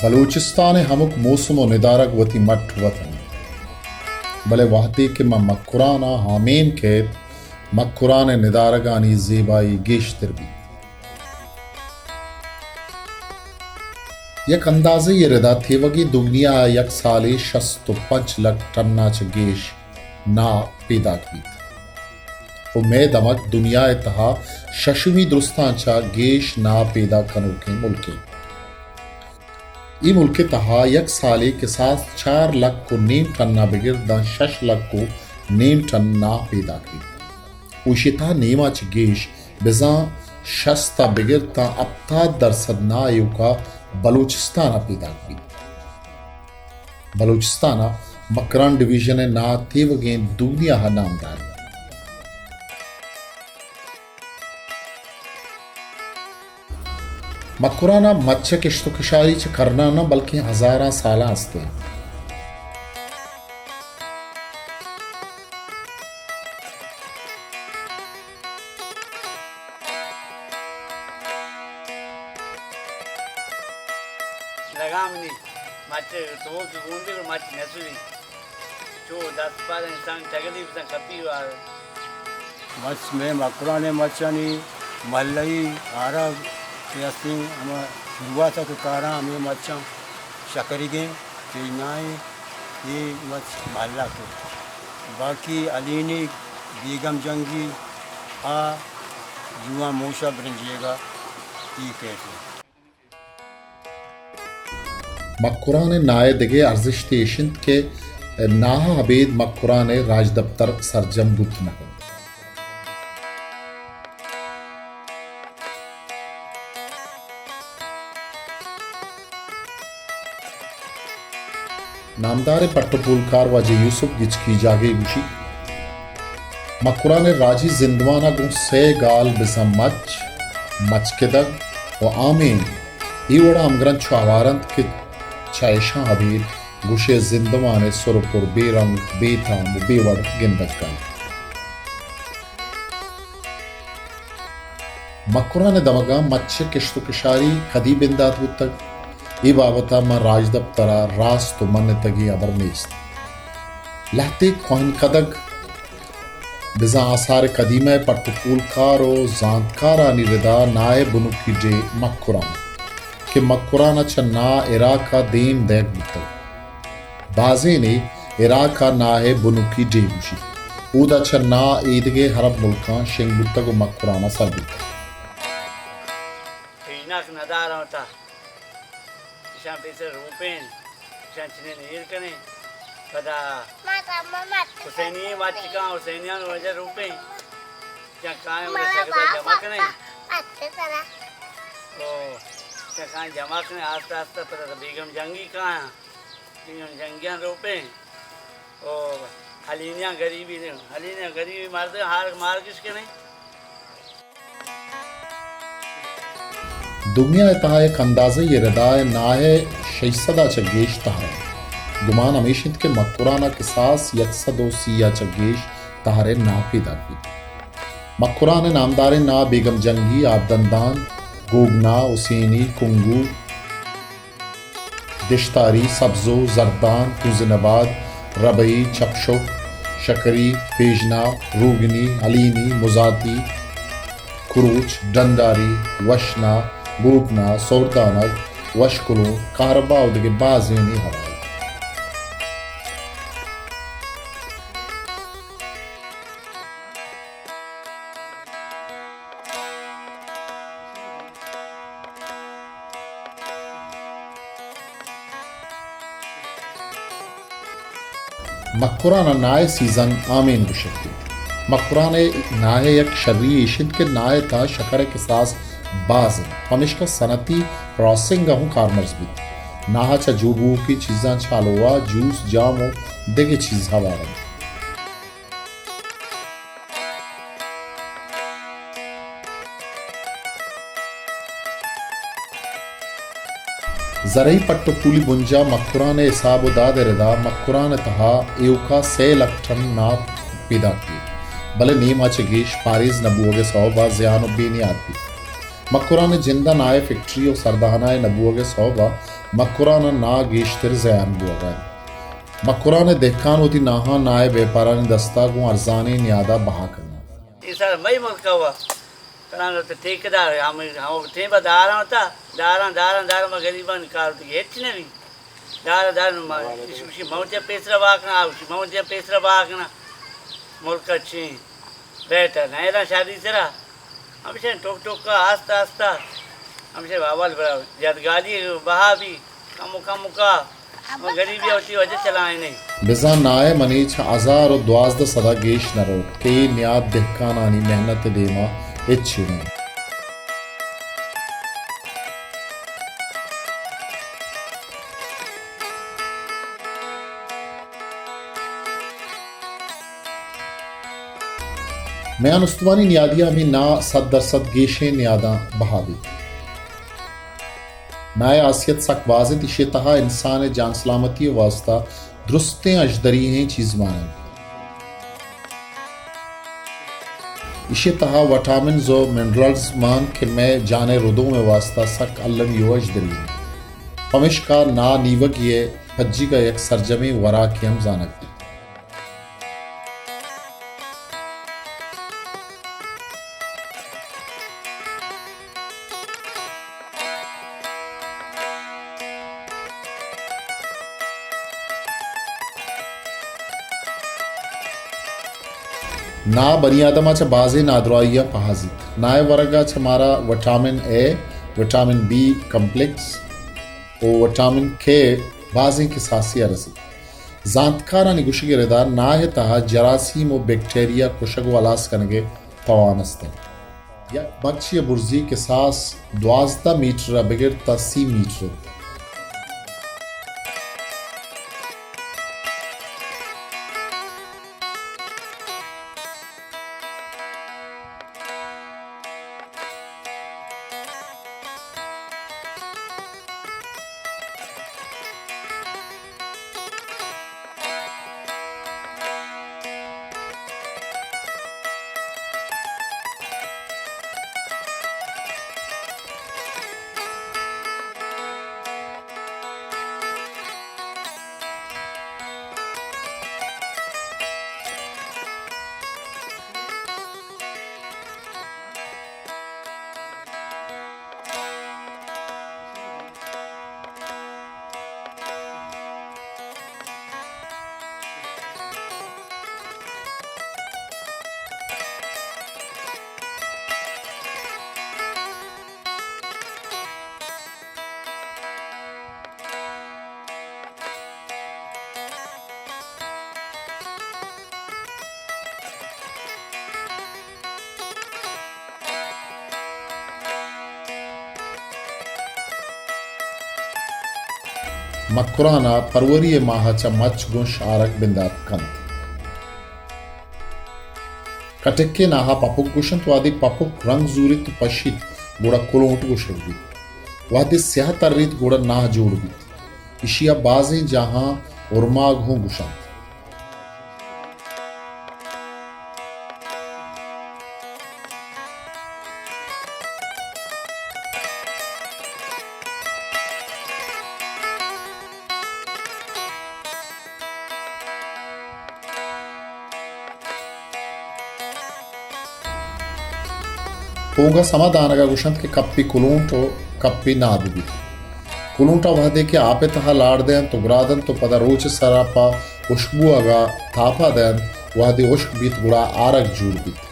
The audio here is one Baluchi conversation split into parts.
بلوچستان ءِ ہمک موسم ءُ ندارگ وتی مٹ وت انت، بلے وہدے کہ ماں مکران ءَ ہامین کیت، مکران ءِ ندارگانی زیبائی گیشتر بیت۔ یک اندازے ءِ ردا تیوگیں دگنیا ءَ یک سالے شست ءُ پنچ لکھ ٹن ءَ چہ گیش ناہ پیداک بیت ءُ مئے دمگ دنیا ءِ تہا ششمی درستاں چہ گیش ناہ پیداک کنوکیں ملکے۔ اے ملک ءِ تہا یک سالے کساس چار لکھ ءُ نیم ٹن ءَ بگر داں شش لکھ ءُ نیم ٹن ناہ پیداک بیت۔ ءُ ایشی ءِ تہا نیم ءَ چہ گیش بزاں شست ءَ بگر تاں ہپتاد درسد ناہ ایوکا بلوچستان ءَ پیداک بیت۔ بلوچستان ءَ مکران ڈویژن ءِ ناہ تیوگیں دگنیا ءَ نامدار انت۔ مکران ءَ مچ ءِ کشت ءُ کشاری چہ کرناں نہ بلکیں ہزاراں سالاں است انت۔ لگام نی مچ تو کہ گوندے مچ نسوی۔ چو دست پاد انسان ٹگلی بزن کپی وار۔ مچ مئے مکران ءِ مچانی ملئی آرگ کہ استیں ہما شروعات ءَ کہ کاراں ہمے مچاں شکریگیں چینائیں اے مچ ملک۔ باقی علینی بیگم جنگی آ جوان موشا برنجیگا ای کیت۔ مکران ءِ ناہ ءِ دگہ ارزشتے ایش انت کہ ناہ ءَ ابید مکران ءِ راجدپتر سرجم بوت نہ کنت۔ نامداریں پٹ ءُ پولکار واجہ یوسف گچکی جاگہے گوشیت، مکران ءِ راجی زندمان ءَ گوں سئے گال بزاں مچ، مچکدگ ءُ آمین اے وڑا ہمگرنچ ءُ ہوار انت کہ چہ اشاں ابید گوشئے زندمان ءِ سر ءُ پر بے رنگ، بے تام ءُ بے وڑ گندگ کنت۔ مکران ءِ دمگاں مچ ءِ کشت ءُ کشاری کدی بندات بوتگ؟ اے بابت ءَ ماں راجدپتر ءَ راست ءُ منتگیں ہبر نیست۔ لہتے کوہنکدگ بزاں آثار قدیمہ ءِ پٹ ءُ پولکار ءُ زانتکارانی ردا ناہ ءِ بنکی ڈیھ مکران کہ مکران ءَ چہ ناہ عراق ءَ دیم دئیگ بوتگ۔ بازینے عراق ءَ ناہ ءِ بنکی ڈیھ گوشیت۔ اودا چہ ناہ ایدگہ عرب ملکاں شنگ بوتگ ءُ مکران ءَ سر بوتگ۔ اینک ندارہ وتا۔ اشاں پیسر روپیں۔ اشاں چنین ایر کنیں۔ پدا حسینی مچکاں، حسینیان واجہ روپیں۔ اشاں کائیں وتا سگدا جمع کنیں۔ او، اشاں کائیں جمع کنیں، آستہ آستہ پدا بیگم جنگی کائیں۔ بیگم جنگیان روپیں۔ او، حلینیان غریبی دیں۔ حلینیان غریبی مردے ہار مارگش کنیں۔ دنیا ءِ تہا یک اندازہ یے ردا ءِ ناہ ءِ شش سد ءَ چہ گیش تہر انت۔ گمان ہمیش انت کہ مکران ءَ کساس یک سد ءُ سی ءَ چہ گیش تہر ءِ ناہ پیداک بیت۔ مکران ءِ نامداریں ناہ بیگم جنگی، آبدندان، گوگنا، حسینی، کنگو، دشتاری، سبزو، زردان، کنزنباد، ربئی، چپشک، شکری، پیژنا، روگنی، ہلینی، مزاتی، کروچ، ڈنڈاری، وشنا، گوگنا، سوردانگ، وشکلوں، کہربا ءُ دگہ بازینے ہوار۔ مکران ءَ ناہ ءِ سیزن آمین گوشگ بیت۔ مکران ءِ ناہ ءِ یک شری ایش انت کہ ناہ ءِ تہا شکر ءِ کساس باز انت، پمیشکا صنعتی پراسسنگ ءَ ہوں کارمرز بیت۔ ناہ ءَ چہ جوڑ بووکیں چیزاں چہ حلوا، جوس، جام ءُ دگہ چیز ہوار انت۔ زرعی پٹ ءُ پولی بنجاہ مکران ءِ حساب ءُ داد ءِ ردا مکران ءِ تہا ایوکا سئے لکھ ٹن ناہ پیداک بیت، بلے نیم ءَ چہ گیش پاریز نہ بوگ ءِ سوب ءَ زیان ءُ بے نیاد بیت۔ مکران ءِ جند ءَ ناہ ءِ فیکٹری ءُ سردہانہ ءِ نہ بوگ ءِ سوب ءَ مکران ءَ ناہ گیشتر زیان بوگ ءَ انت۔ مکران ءِ دہکان وتی ناہاں ناہ ءِ بیپارانی دست ءَ گوں ارزانیں نیاد ءَ بہا کننت۔ اے سال مئی ملک ءَ وا کنان ات ٹھیکیدار، ہم، ہم ٹیم ءَ داراں ات، داراں، داراں، داراں، ما غریبانی کار ات کہ ہچ نہ بی۔ داراں، داراں، ما، ایشی، ایشی ما وتی پیسرا بہا کناں، آ، ایشی ما وتی پیسرا بہا کناں۔ ملک ءَ چین ریٹ ءَ نہ اِراں شری سرا۔ ہمیشہ ٹوک ٹوک ءَ آستہ آستہ ہمیشہ اول برا زیادگالی بہا بی، کمو کمو کا، ہم غریبی ءَ وتی وجہ چلائینے۔ بزاں ناہ ءِ منی چہ ہزار ءُ دوازدہ سد ءَ گیش نہ روت کہ اے نیاد دہکانانی محنت ءِ دیم ءَ ہچ نہ انت۔ میان استمانی نیادی ءَ ہمے ناہ سد درسد گیشیں نیاداں بہا بیت۔ ناہ ءِ ہاسیت سک باز انت، ایشی ءِ تہا انسان ءِ جان سلامتی ءِ واستہ درستیں اژدری ئیں چیز مان انت۔ ایشی ءِ تہا وٹامنز ءُ منرلز مان کہ مئے جان ءِ ردوم ءِ واستہ سک المی ءُ اژدری انت۔ پمیشکا ناہ نیوگی ءِ پجیگ ءَ یک سرجمیں وراکے ہم زانگ بیت۔ ناہ بنی آدم ءَ چہ بازیں نادراہیاں پہازیت۔ ناہ ءِ ورگ ءَ چہ مارا vitamin A, vitamin B complex ءُ وٹامن کے بازیں کساسے ءَ رسیت۔ زانتکارانی گوشگ ءِ رد ءَ ناہ ءِ تہا جراثیم ءُ بیکٹیریا کشگ ءُ ہلاس کنگ ءِ توان است انت۔ یک مرچی ءِ برزی کساس دوازدہ میٹر ءَ بگر تا سی میٹر انت۔ مکران ءَ پروری ءِ ماہ ءَ چہ مچ گوں شارک بندات کنت۔ کٹکے ناہ ءَ پپک گوشنت، وہدے پپک رنگ زوریت ءُ پشیت گڑا کلونٹ گوشگ بیت۔ وہدے سیاہ تریت گڑا ناہ جوڑ بیت۔ ایشی ءَ بازیں جاہاں ارماگ ہوں گوشنت۔ پونگ ءَ سما دانگ ءَ گوشنت کہ کپے کلونٹ ءُ کپے ناہ بہ بیت۔ کلونٹ ءَ وہدے کہ آپ ءِ تہا لاڑ دئینت ءُ گرادنت ءُ پدا روچ ءِ سرا پہ ہشک بوہگ ءَ تاپا دئینت، وہدے ہشک بیت گڑا آرگ جوڑ بیت۔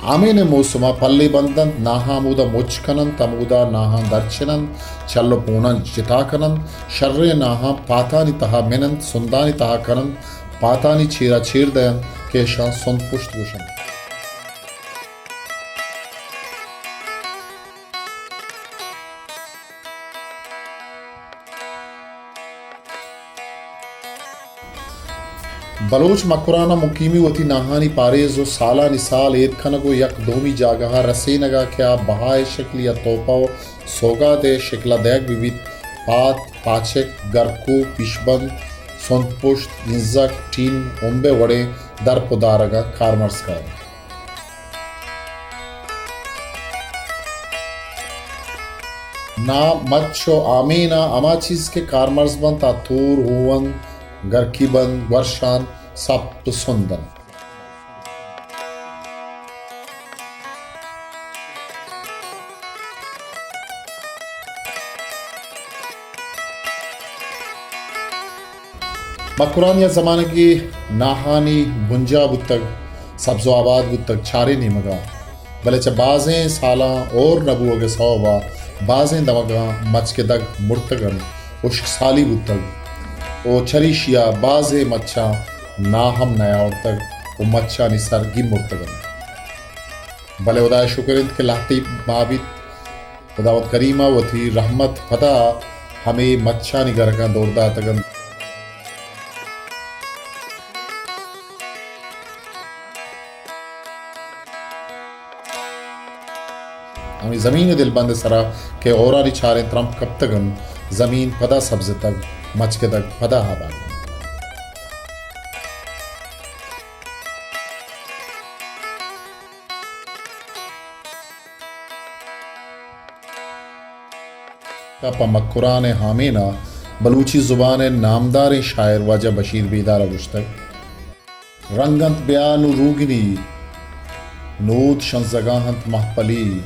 ہامین ءِ موسم ءَ پلے بندنت، ناہاں ہمودا مچ کننت، ہمودا ناہاں درچننت، چل ءُ پوناں جتا کننت، شریں ناہاں پاتانی تہا مننت، سندانی تہا کننت، پاتانی چیرا چیر دئینت کہ اشاں سند پشت گوشنت۔ بلوچ مکران ءَ مقیمی وتی ناہانی پاریز ءُ سالانی سال اید کنگ ءُ یک دومی جاگہ ءَ رسینگ ءَ کہ آ بہا ءِ شکل یا تحفہ ءُ سوگات ءِ شکل ءَ دئیگ بہ بیت، پات، پاچک، گرکو، پیشبند، سنت پشت، اینزک، ٹین، امب ءِ وڑیں درپ ءُ دارگاں کارمرز کننت۔ ناہ، مچ ءُ آمین ءَ ہما چیز کہ کارمرز بنت، آ تور، ہووند، گرکی بند، گورشان، سپت ءُ سند انت۔ مکران یک زمانگے ناہانی بنجاہ بوتگ، سبز ءُ آباد بوتگ چاریں نیمگاں، بلے چہ بازیں سالاں ہور نہ بوگ ءِ سوب ءَ بازیں دمگاں مچکدگ مرتگ انت، ہشک سالی بوتگ ءُ چریشی ءَ بازیں مچاں ناہ ہم نیاورتگ ءُ مچانی سر گیمرتگ انت۔ بلے ہدا ءِ شکر انت کہ لہتے ماہ بیت، ہداوند کریم ءَ وتی رحمت پدا ہمے مچانی گرکاں دور داتگ انت۔ ہمے زمین ءِ دلبند ءِ سرا کہ ہورانی چاریں ترمپ کپتگ انت، زمین پدا سبزتگ، مچکدگ پدا آباد انت۔ پہ مکران ءِ ہامین ءَ بلوچی زبان ءِ نامداریں شاعر واجہ بشیر بیدار ءَ گوشتگ، رنگ انت بیا نوں روگنی، نود شنزگاں انت مہپلی۔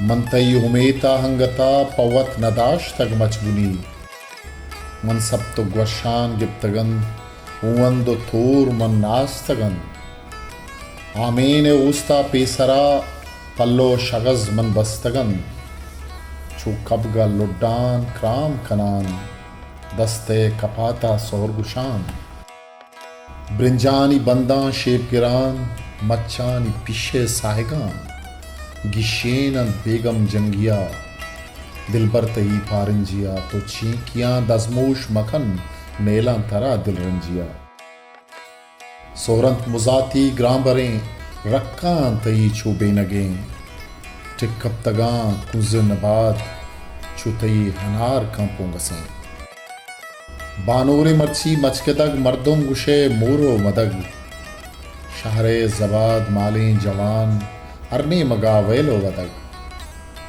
من تئی امیت ءَ انگت ءَ پہ وت نداشتگ مچ بنی۔ من سپت ءُ گوشان گپتگ انت، ہووند ءُ تور من ناستگ انت۔ آمین ءِ اوست ءَ پیسرا پلو شغز من بستگ انت۔ چو کبگ ءَ لڈان کرام کنان، دست ءِ کپات ءَ سہر گشان۔ برنجانی بنداں شیپ گران، مچانی پیش ءِ ساہگاں۔ گیشین انت بیگم جنگی ءَ، دلبر تئی پارنجی ءَ۔ تو چینکیاں دزموش مکن، نیلاں ترا دلرنجی ءَ۔ سہرنت مزاتی گرانبریں، رکاں تئی چو بینگیں۔ ٹک کپتگاں کنزن ءِ باد، چو تئی ہنار کاں پونگسیں۔ بانورے مرچی مچکدگ، مردم گشئے مور ءُ مدگ۔ شہر ءِ زباد مالیں جوان، ہر نیمگا ویل ءُ ودگ۔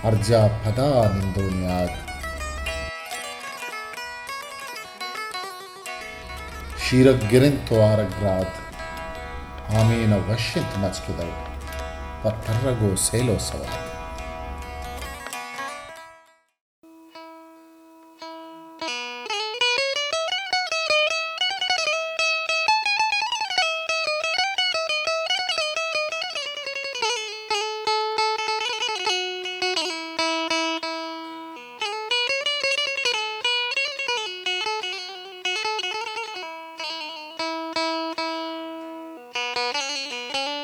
ہر جاہ پدا نند ءُ نیاد۔ شیرگ گرنت ءُ آرگ گراد، آمین ءَ وش انت مچکدگ، پہ ترگ ءُ سیل ءُ سواد۔